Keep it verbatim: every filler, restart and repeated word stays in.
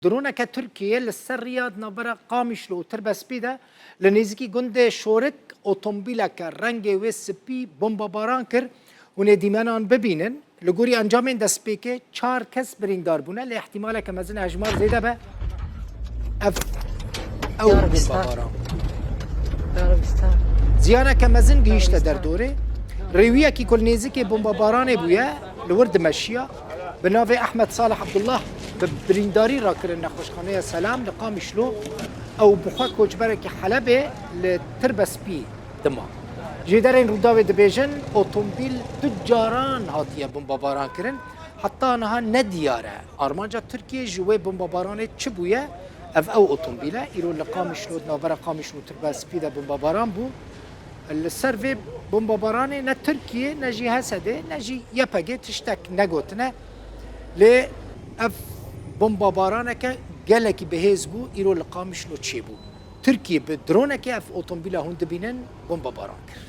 Droneke Tirkiyê li ser riya di navbera Qamişlo û Tirbespî de li nêzîkî gundê Şorik otomobîleke rengê wê spî bombebaran kir. Hûn ê dîmenan bibînin. Li gorî encamên destpêkê çar kes birîndar bûne, lê ihtimaleke mezin hejmar zêde be. Ev ew Ya Rabbi, bombebaran bû. Ya Rabbi, star. Ziyaneke mezin gihîşte derdorê. Rêwiyekî ku li nêzîkê bombebaranê bûye, li wir dimeşiya. Bi navê Ehmed Salih Abdullah bi birîndarî rakirin nexweşxaneya Selam li Qamişlo. Ew bi xwe koçberekî Helebê li Tirbespî dima. Jêderên Rûdawê dibêjin, otomobîl du caran hatiye bombebaran kirin. Heta niha nediyar e armanca Tirkiyê ji wê bombebaranê çi bûye. Ev ew otomobîl e. Îro li Qamişlo, di navbera Qamişlo û Tirbespî de bombebaran bû. Li ser vê bombebaranê ne Tirkiye, ne jî H S D, ne jî Y P G tiştek negotine. Lê ev bombebaraneke gelekî bihêz bû, îro li Qamişlo çêbû. Tirkiye bi dronekê ev otomobîla hûn dibînin bombebaran kir.